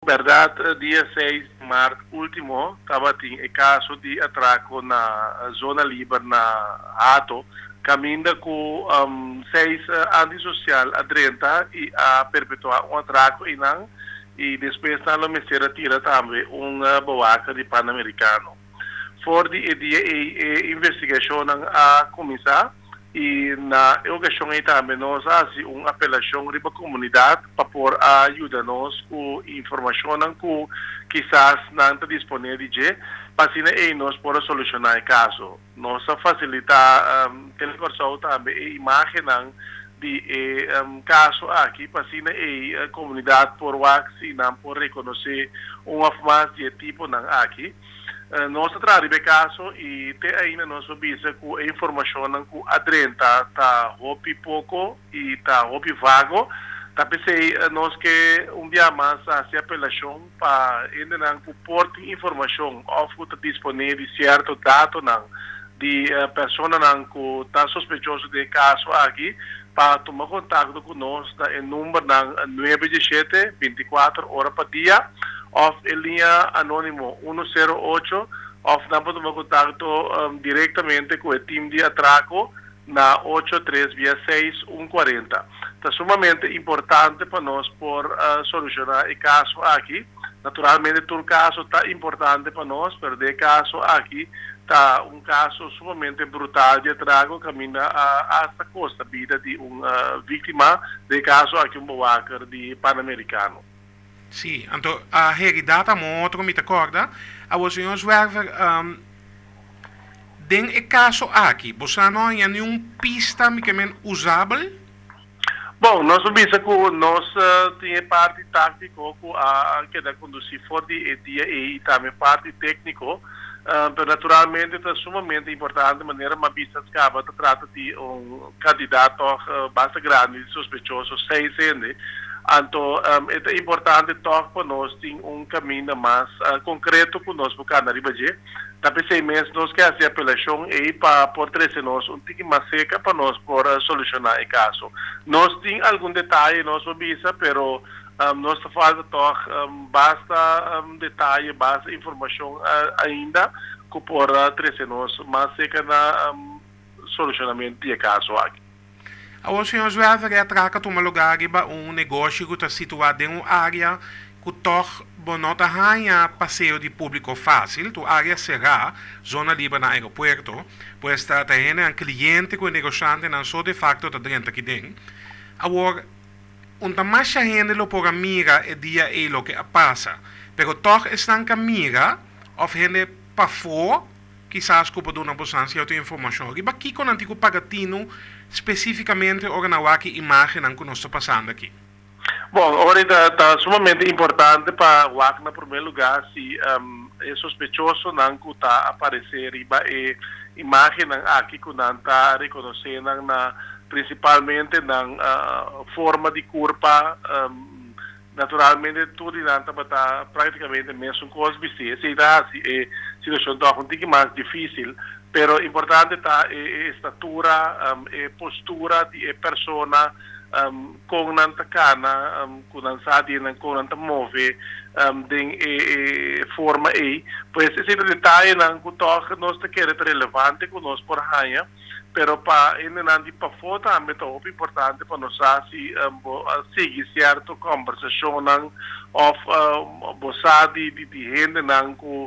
Bèrdat dia 6 di mart último tabatin e kaso di atrako na zona liber na Hato kaminda ku seis antisosial a drenta i a perpetuá un atrako einan i despues nan lo mester a tira tambe un bewaker di Panamericano. For di e dia ei e investigashonnan a kuminsá i na e okashon ei tambe nos a hasi un apelashon riba komunidat pa por a yuda nos ku informashonnan ku kisas nan ta disponé di dje pa asina ei nos por a solushoná e kaso. Nos a fasilitá Tele Kòrsou tambe e imágennan di e kaso aki pa asina ei komunidat por wak si nan por rekonosé un òf mas di e tiponan aki. Nos ta traha riba e kaso i te ainda nos por bisa ku e informashonnan ku a drenta ta hopi poko i ta hopi vago. Ta p'esei nos ke un bia mas hasi apelashon pa hendenan ku por tin informashon òf ku ta disponé di sierto datonan di personanan ku ta sospechoso den e kaso aki pa tuma kontakto ku nos na e numbernan 917, 24 ora pa dia, òf e liña anónimo 108 òf nan por tuma kontakto direktamente ku e tim di atrako na 8 3 bia 6 1 40. Ta sumamente importante pa nos por solushoná e kaso aki. Naturalmente tur kaso ta importante pa nos, pero den e kaso aki ta un kaso sumamente brutal di atrako kaminda a hasta kosta bida di un víktima, den e kaso aki un bewaker di Panamericano. Sí, anto a heridá ta otro mi ta kòrda. Awor señor Zwerver, den e kaso aki, boso no haña niun pista mi ke men usabel? Bon, nos a bisa ku nos tin e parti táktiko ku a keda kondusí for di e dia ei i tambe parti tékniko, pero naturalmente ta sumamente importante manera m'a bisa kaba ta trata di un kantidat tòg basta grandi di sospechoso, seis hende, anto e ta importante tòg pa nos tin un kaminda mas konkreto ku nos por kanda riba dje. Ta p'esei mes nos ke hasi apelashon ei pa por trese nos un tiki mas serka pa nos por solushoná e kaso. Nos tin algun detaye nos por bisa, pero nos ta falta tòg basta detaye, basta informashon ainda ku por trese nos mas serka na solushonamentu di e kaso aki. Awor señor Zwerver e atraka a tuma lugar riba un negoshi ku ta situá den un área ku tòg bo no ta haña paseo di públiko fásil, ta un área será, zona liber na aeropuerto, pues ta ta hendenan kliente ku e negoshantenan so de fakto ta drenta aki den. Awor, un ta masha hende lo por a mira e dia ei loke a pasa, pero tòg esnan ku a mira òf hende pafó, Kisas ku por duna bosan sierto informashon riba kiko nan tin ku paga tinu spesífikamente ora nan wak e imágennan ku nos ta pasando aki. Bon, ora ta ta sumamente importante pa wak na promé lugá si e sospechosonan ku ta aparesé riba e imágennan aki ku nan ta rekonosé nan na prinsipalmente nan forma di kurpa, Naturalmente tur di nan tabata práktikamente mesun kos bistí. Esei ta hasi e situashon tòg un tiki mas difísil. Pero importante ta e estatura, e postura di e persona, kon nan ta kana, ku nan sa di nan, kon nan ta move den e forma ei. Pues esei ta detayenan ku tòg nos ta kere ta relevante ku nos por haña. Pero pa hendenan di pafó tambe ta hopi importante pa nos sa si bo a sigui sierto kòmbersashonnan òf bo sa di di hendenan ku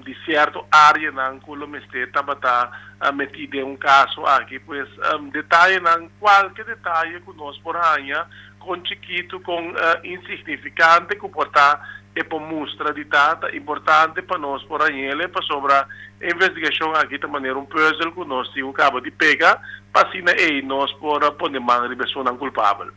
di sierto áreanan ku lo mester tabata metí den un kaso aki. Pues detayenan, kualke detaye ku nos por haña kon chikitu, kon insignifikante ku por ta, e por mustra di ta, ta importante pa nos por hañ'el pasobra e investigashon aki ta manera un pùzel ku nos tin ku kaba di pega pa asina ei nos por pone man riba esunnan kulpabel.